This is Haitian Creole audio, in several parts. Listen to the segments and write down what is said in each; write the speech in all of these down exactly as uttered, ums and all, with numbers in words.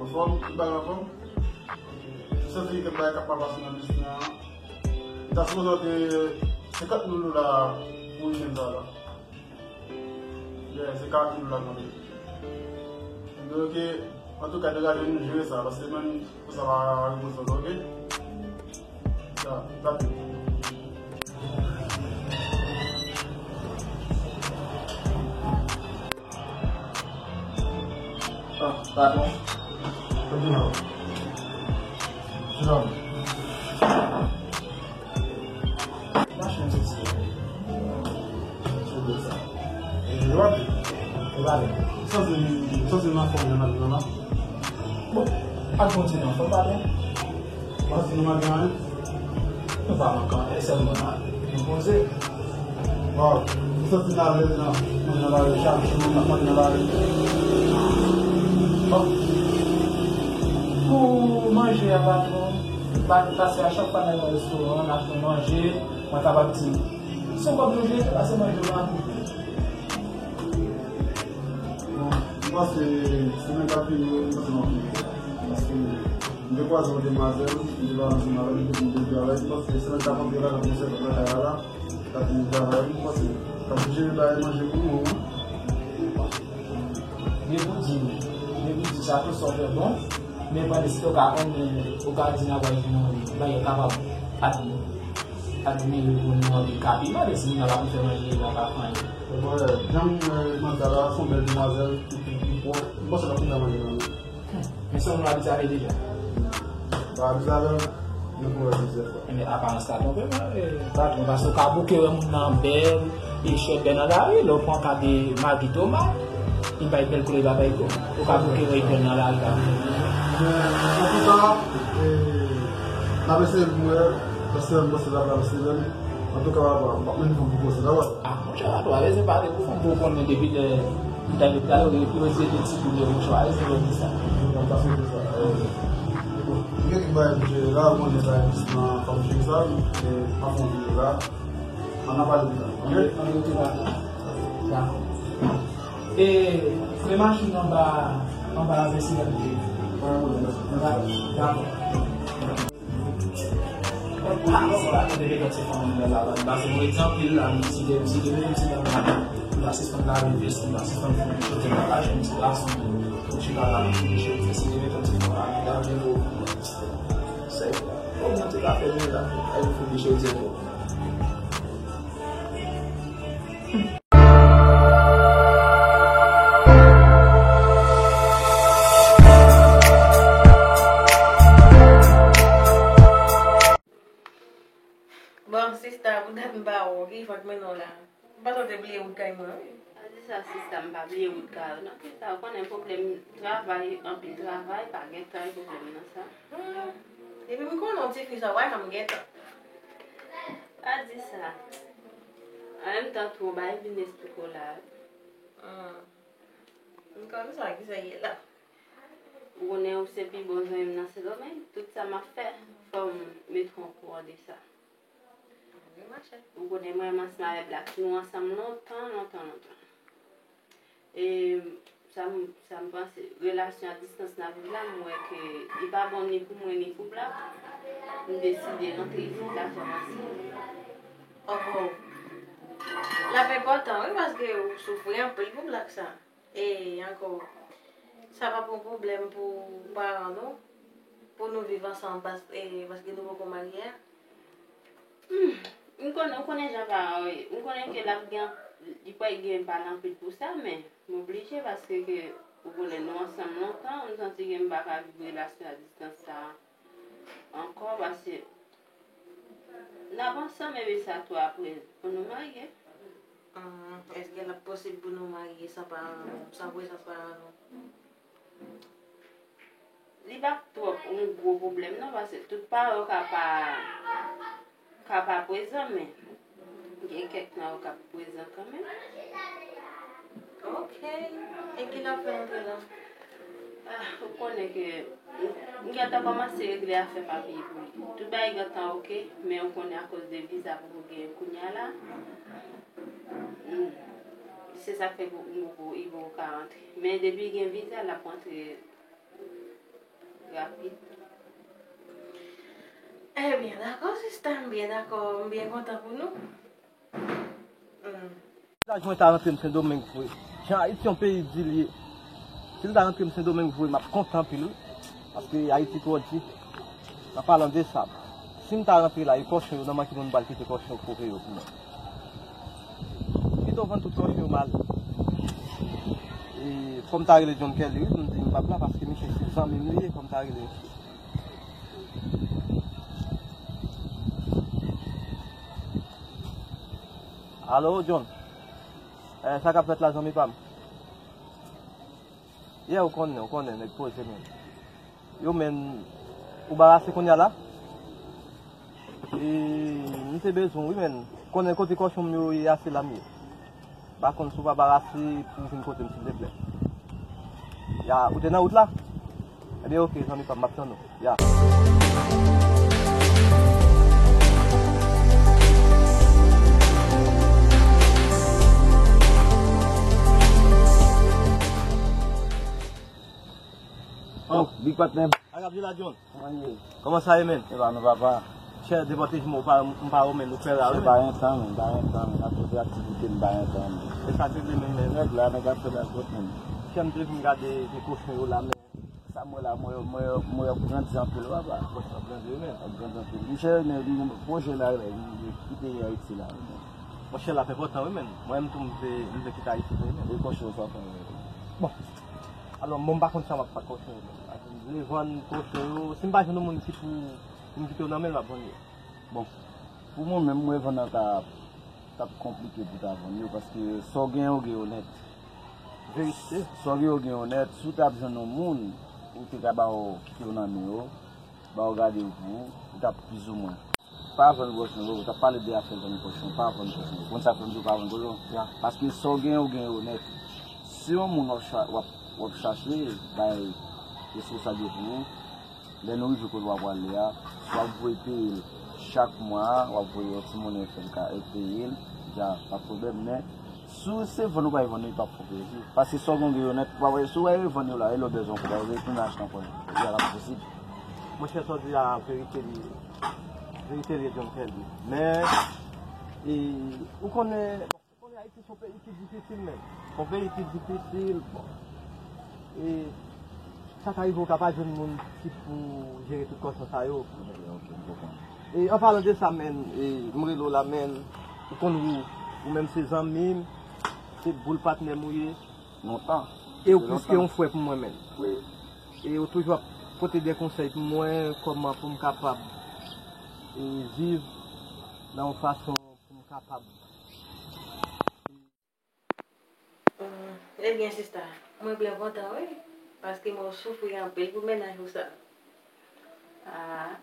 Anfòm, tout bagay anfòm? Ou santi gen bagay k ap mal pase nan biznis lan? Li ta sipoze te senkant mil dola pou wikenn sa la. Yeah, se karant mil dola k mande. Ok, antouka, degaje nou jere sa, paske menm pou sa pa rive sot, ok? Ya, sa tou. Ah, patwon. Patwon. Patwon. Mache m soti. Sou de sa. E, w ap di? E, pa gen. Santi, santi m anfòm nan maten an, non? Bon, ak Bondye nan fòm, patwon. Mwen di nou manke anyen? Nou pa manke anyen, sèlman n ap repoze. Bon, ou santi n alèz nan, nan lari chak jou, n ap manje nan lari. Bon. Pou manje a, patwon, pa-, paske a chak fwa n al nan restoran, n ap fè manje, mwen kapab di, se yon kòb nou jere, se pase manje w nan. Bon, m panse semèn k ap vini, m panse m ap fini. Paske m te kwaze yon demwazèl, m te pale ansanm avè l, m te di m te travay, m panse semèn k ap vini la, l ap gen sèvis lakay la, l ap vin travay, m panse l ap jere bagay manje pou nou, wi. Byen pou di, byen pou di, sa tou sa w fè bon, men pandan se w ka konnen, ou ka di n ap al jwenn yon bagay kapab admi. Admire pou nou anpil ka pi mal, e si moun nan pa konn fè manje, li pa ka fè anyen. Bon, jan m wè manzè la, se yon bèl demwazèl, li, li, li pwòp. M panse l ap kontan manje nan men. Men se yon moun w abitye avè l deja? M pa abitye avè l, men m wè plizyè fwa. Ebyen, aparans ka twonpe mwen, e, patwon, paske w ka bouke wè moun nan bèl, e chwèt bèl nan lari, lè w pran ka de Magi Toma, li bay bèl koulè, li pa bay gwo. Ou ka bouke wè idòl nan lari ka vini. Men, antouka, e, n ap eseye pou wè, paske m panse l ap la semèn. Antouka, papa, m p ap menm pou poze la, wè. Ah, monchè, pa twò alèz, se pa de pou fè m pou konnen depi lè m ta vin talè, ou, ou retire de ti bout de mouchwa, e se lè di sa. M pa sou sa. Bon, gen kèk bagay pou jere la, ou konnen bagay plis nan fòm jere sa, e m ap fè yon videyo la. Ann ap pale de sa, ok? Ann rete la. Dakò. E, se machin anba, anba avèsi la. Dakò. Bon, pa, se pa tande de lòt se fanm nan la, pa, pa se mwen egzanp, la, si de, si de, menm si la, la, la, sispann lave vès, la, sispann fè yon chotè nan la, jèn ti gason, yon ti gason, yon ti gason, si de, lòt se fanm la, la, vin ou, se, ogmante zafè nou la, ay, fè de chotè, bon. Bon, sista, pou dat m pa wè w, ki fòk mennen w la. M panse w te bliye wout kay mwen, wi. Pa di sa, sista, m pa bliye wout kay ou, non. Kisa, ou konnen pwoblèm travay, anpil travay, pa gen tan, e pwoblèm nan sa. Hmm. Depi m konnen w ti fi sa, w pa janm gen tan. Pa di sa. An menm tan tou, yon bagay vin esplike w la. Hmm. M konnen sa, kisa ye la? Ou konnen ou se pi bon zanmi m nan Sendomeng, tout sa m ap fè, fò m mete w okouran de sa. Wi, machè. Ou konnen mwen menm ansanm avè Black, nou ansanm lontan, lontan, lontan. E sa m, sa m panse, relasyon a distans n ap viv la, m wè ke li pa bon ni pou mwen ni pou Black. M deside rantre isit la kòmanse. Oh, oh. L ap enpòtan, wi, paske ou soufri anpil pou Black sa. E ankò, sa p ap yon pwoblèm pou paran nou, pou nou viv ansanm pas-, e, paske nou poko marye a? Hmm, m konnen, ou konnen jan paran yo ye. M konnen ke l ap gen, li pral gen pale anpil pou sa, men m oblije paske ke, ou konnen nou ansanm lontan, m santi ke m pa ka viv relasyon a distans sa a ankò, paske n ap ansanm, epi sa tou apre, pou nou marye. Hmm, èske l ap posib pou nou marye san paran nou, san prezans paran nou? Li p ap twòp yon gwo pwoblèm non, paske tout paran yo ka pa, ka pa prezan, men gen kèk nan yo k ap prezan kanmenm. Ok. E ki lè w ap fè rantre la? Ah, ou konnen ke m, m gentan kòmanse regle afè papye pou li. Tout bagay gentan ok, men ou konnen akoz de viza poko genyen kounye a la. Hmm. Se sa k fè pou Ibo, Ibo ka antre. Men depi gen viza, l ap antre rapid. Ebyen, dakò, sista, m byen dakò, m byen kontan pou nou. Hmm. Laj mwen ta rantre m Sendomeng vre. Jan Ayiti yon peyi di l ye. Si l ta rantre m Sendomeng vre, m ap kontan anpil wi. Paske Ayiti twò di. An palan de sa, si m ta rantre la, e kòchon yo, nan manke moun m pral kite kòchon yo kouvri yo pou mwen. Kite w vann tout kòchon yo m ale. E fò m ta rele John Kelly wi, pou m di m p ap la, paske misye se zanmi m li ye, fò m ta rele misye. Alo, John. Eh, sa k ap fèt la, zanmi pa m? Yeah, ou konnen, ou konnen, nèg poze menm. Yo, men, ou barase kounye a la? E, m te bezwen, wi, men. Konnen kote kòchon m yo ye a, se la m ye. M pa konn si w pa barase pou w vin kote m, silteplè. Ya, ou te nan wout la? Ebyen, oke, zanmi pa m, m ap tann ou. Ya. Oh, big patnè. Sa k ap di la, John? Kòman ye? Kòman sa ye, men? E pa nou, papa. Chè, depi w te jwenn mwen, ou pa, m pa wè w, men, ou fè la, wi, men. M pa gen tan, men, m pa gen tan, men. Ap fè aktivite, m pa gen tan, men. E sa k regle, men, men. Nèg la, nèg ap fè lakòt, men. Chè, m te vin gade, te kòchon yo la, men. Sa m wè la, mwen, mwen, mwen ap grandi anpil, papa. Kòchon ap grandi, wi, men. Ap grandi anpil. Misye, men, pwojè la, la, li kite Ayiti la, wi, men. Monchè, l ap enpòtan, wi, men. Mwen menm tou, m vle, m vle kite Ayiti, wi, men. E kòchon sa fè, wi. Bon. Alò, mwen, m pa konn sa m ap fè ak kòchon yo, men. Lè vann kòchon yo, si m pa jwenn yon moun ki pou, pou m kite yo nan men l, m ap vann yo. Bon, pou mwen menm, mwen vann nan ta, t ap konplike pou ta vann yo, paske sa w gen, ou gen yo nèt. Verite. Sa w gen, ou gen yo nèt. Si w t ap jwenn yon moun, ou te ka ba yo, kite yo nan men yo, ba yo gade yo pou ou, ou t ap plizoumwen. Pa vann kòchon, bro. T ap pale de afè vann kòchon. Pa vann kòchon. Konn sa fè m di w pa vann kòchon? Ya. Paske sa w gen, ou gen yo nèt. Si yon moun w ap cha-, w ap, w ap chache, bay resous sa gen pou ou, lè nou rive kote w ap prale a, si w ap voye peye l chak mwa, w ap voye yon ti monnen fè l ka peye l, ya, pa pwoblèm, men si se vann ou bay vann yo, li p ap fè w plezi. Paske sa w gen, ou gen yo nèt, ou pa wè, si w al revann yo la, e lè w bezwen ankò, w al retounen achte ankò. Ya, l ap posib. Monchè, sa w di a, verite li ye. Verite li ye, John Kelly. Men, e, ou konnen, bon, ou konnen Ayiti se yon peyi ki difisil, men. Se yon peyi ki difisil, bon. E, sa ka rive, ou ka pa jwenn moun ki pou jere tout kòchon sa yo. Ok, ok, m konprann. E, an palan de sa, men, e, m rele w la, men, ou konn ou, ou menm se zanmi m, se boul patnè m ou ye. Lontan. E ou plis ke yon frè pou mwen menm. Wi. E ou toujou ap pote de konsèy pou mwen, kòman pou m kapab, e, viv nan yon fason pou m kapab. Mm, ebyen, sista, mwen byen kontan, wi, paske mwen soufri anpil pou mennaj ou sa. Ah,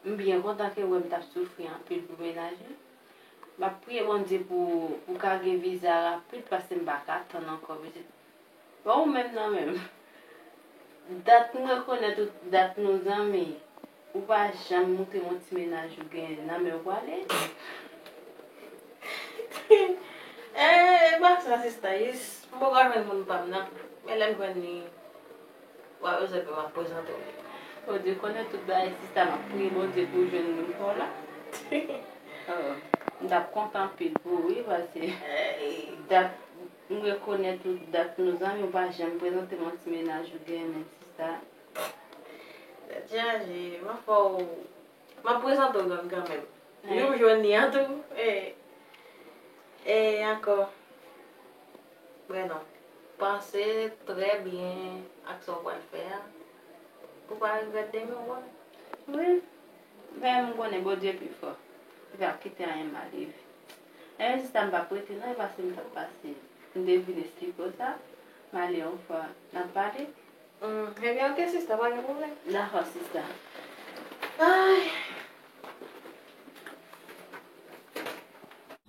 m byen kontan ke w wè m t ap soufri anpil pou mennaj ou. M ap priye Bondye pou ou ka gen viza rapid, paske m pa ka tann ankò, pitit. Bon, ou menm nan menm. Dat m rekonèt ou, dat nou zanmi, ou pa janm montre m yon ti mennaj ou gen nan men w prale. Eh, e pa sa, sista, jis m poko jwenn moun pa m nan. Men lè m jwenn li, w a bezwen pou m ap prezante w li. Bondye konnen tout bagay, sista, m ap priye Bondye pou w jwenn moun pa w la. Oh, m t ap kontan anpil pou ou, wi, paske dat m rekonèt ou, dat nou zanmi, ou pa janm prezante m yon ti mennaj ou gen, men sista. Tèt chaje, m ap fè w, m ap prezante w John kanmenm. Wi. Ou jwenn li an tou. E, e ankò. Wè non. Panse trè byen ak sa w pral fè a. Pou w pa regrèt demen, w konnen. Wi. Men m konnen Bondye pi fò. Li p ap kite anyen mal rive. E sista, m p ap rete non, e pase m t ap pase. M te vin esplike w sa. M ale yon fwa. N ap pale. Hmm, ebyen, oke, sista, pa gen pwoblèm. Dakò, sista. Ay.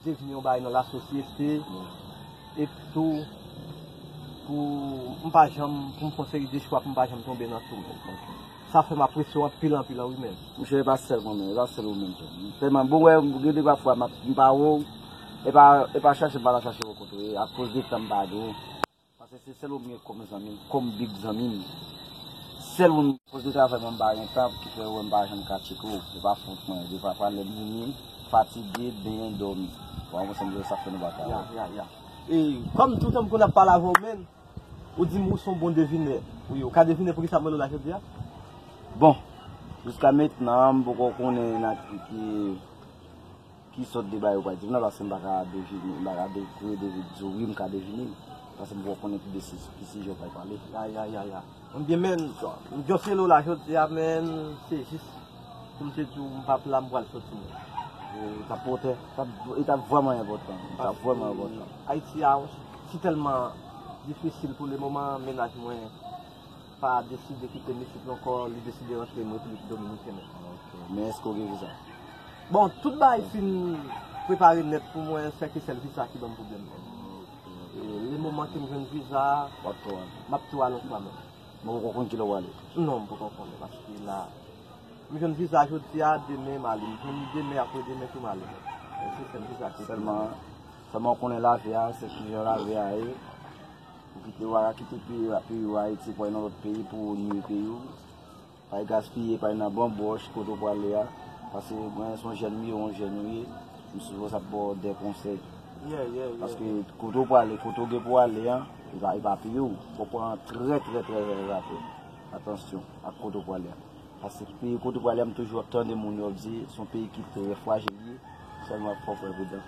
Devni yon bagay nan lasosyete, epi tou, pou m pa janm, pou m fè yon seri de chwa, pou m pa janm tonbe nan soumèl. Sa fè m apresye w anpil, anpil, wi, men. Monchè, e pa sèl mwen menm, e pa sèl ou menm, frè m. Tèlman, bon, wè, gen de pafwa, m ap, m pa wè w, E pa, e pa chache m pa ta chache rankontre, akoz de tan m pa gen. Paske se sèl ou m gen kòm zanmi m, kòm big zanmi m. Sèl ou m, akoz de travay mwen m pa gen tan, ki fè ou wè m pa janm ka tcheke w. E pa fòt mwen, defwa lè m vini, fatige, benyen, dòmi. Bon, mwen sanm sa fè nou pa ka wè. Ya, ya, ya. E kòm toutan m konn ap pale avè w, men, ou di m ou se yon bon devinè. Wi, ou ka devine poukisa m rele w la jodi a? Bon, jiska mentnan, m poko konnen nan ki, ki ki sòt de bagay ou pral di m nan, paske m pa ka devine, m pa ka de-, kouri devine, di w wi, m ka devine l, paske m poko konnen ki de si-, ki sijè w pral pale. Ya, ya, ya, ya. Ebyen, men, m just rele w la jodi a, men, se jis pou m te di w m p ap la, m pral soti, men. E, t ap pòte, t ap, e t ap vrèman enpòtan, t ap vrèman enpòtan. Ayiti a, si tèlman difisil pou le moman, mennaj mwen pa deside kite m isit ankò, li deside rantre m Repiblik Dominikèn. Ok. Men èske w gen viza? Bon, tout bagay fin prepare nèt pou mwen, sèke sèl viza ki ban m pwoblèm. Ok. E le moman ke m jwenn viza, w ap tou al? M ap tou al yon fwa menm. Men w poko konn kilè w ale? Non, m poko konnen, paske la, m jwenn viza jodi a, demen m ale. M jwenn li demen, apre demen tou m ale. Men se sèl viza ki... Sèlman, sèlman w konnen lavi a, se kijan lavi a ye. Ou kite, ou pa ka kite peyi, peyi w Ayiti pou al nan lòt peyi pou ou nwi peyi w. Pa gaspiye, pa nan banbòch kote w prale a. Paske mwen se yon jèn m ye, yon jèn ou ye. M sipòze ap ba w de konsèy. Yeah, yeah, yeah. Paske kote w prale, kote w gen pou ale an, e pa, e pa peyi w. Fò w pran trè, trè, trè, trè rapid. Atansyon ak kote w prale a. Paske peyi kote w prale a, m toujou ap tande moun yo ap di, se yon peyi ki trè frajil li ye, sèlman fò w fè pridan.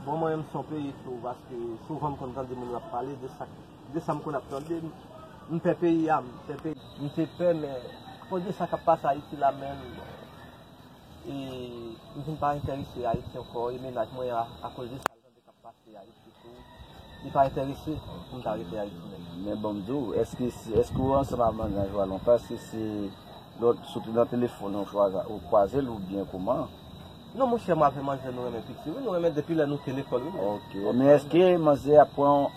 Bon, mwen menm, se yon peyi tou, paske souvan m konn tande moun yo ap pale de sa k de sa m konn ap tande, m, m pè peyi a, m pè peyi. M te pè, men akoz de sa k ap pase Ayiti la menm, e m vin pa enterese Ayiti ankò, e mennaj mwen a, akoz de sa l tande k ap pase Ayiti tou, li pa enterese pou m ta rete Ayiti menm. Men bon, m di w, èske, èske w ansanm ak mennaj ou a lontan, èske se lòt, soti nan telefòn, yon chwa, ou kwaze l oubyen kòman? Non, monchè, mwen avè manzè, nou renmen piti, wi, nou renmen depi lè nou te lekòl, wi. Ok. Men èske manzè ap pran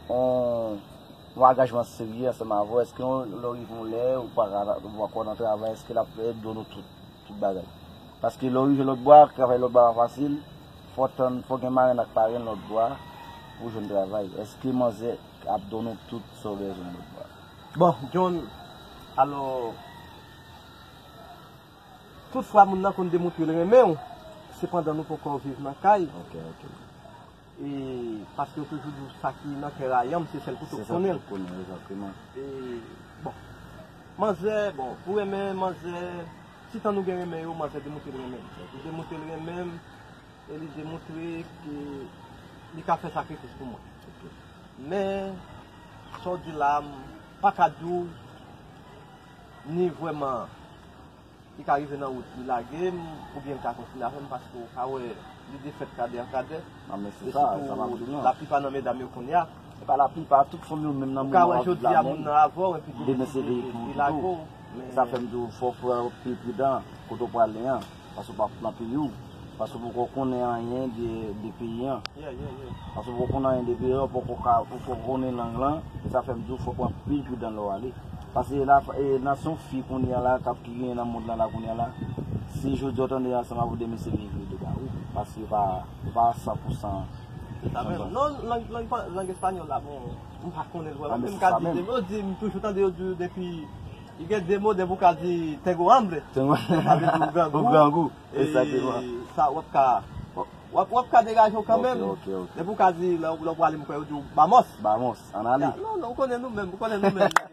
yon, yon angajman serye ansanm avè w? Èske yon, lè w rive yon lè, ou pa ka, ou pa ankò nan travay, èske l ap ap donn ou tout, tout bagay? Paske lè w rive lòtbò a, travay lòtbò a pa fasil, fò w tann, fò w gen marenn ak parenn lòtbò a pou w jwenn travay. Èske manzè ap donn ou tout sa w bezwen lòtbò a? Bon, John, alò, tout fwa moun nan konn demontre l renmen w, sepandan nou poko viv nan kay. Ok, ok. E, paske yo toujou di w sa ki nan kè rayanm, se sèl kouto k konnen l. Se sèl kouto k konnen, egzakteman. E, bon, manzè, bon, pou renmen manzè, si tan nou gen renmen yo, manzè demontre l renmen m. Li demontre l renmen m, e li demontre ke li ka fè sakrifis pou mwen. Ok. Men, sa w di la, m pa ka di w ni vrèman li ka rive nan wout, li lage m, oubyen l ka kontinye avè m, paske w ka wè, li defèt kadè an kadè. Non, men se sa, sa m ap di w lan. Laplipa nan medam yo kounye a. E pa laplipa, tout fanm yo menm nan moman w ap viv la menm, demen se veye pou ou tou. E sa fè m di w, fò w pran pil pridan kote w prale an, paske w p ap nan peyi w, paske w poko konnen anyen de, de peyi an. Yeah, yeah, yeah. Paske w poko konnen anyen de peyi an, w poko ka, w poko konnen lang lan, e sa fè m di w, fò w pran pil pridan lè w ale. Paske la, e, nan se yon fi kounye a la, k ap ki genyen nan mond lan la kounye a la, si jodi a w tande ansanm avè w, demen se veye pou ou tou. Paske yo pa, yo pa san pou san. Se sa menm. Non, lang, lang, lang espanyòl la, bon, m pa konnen l vrèman, men m ka di, yo di, m toujou tande yo di, depi, li gen de mo, depi w ka di, tengo hambre, sa vle di ou grangou. Ou grangou, egzakteman. E sa, w ap ka, w ap, w ap ka degaje w kanmenm. Ok, ok, ok. Depi w ka di, lè, lè w prale, m kwè yo di w, vamos. Vamos, ann ale. Ya, non, non, ou konnen nou menm, ou konnen nou menm.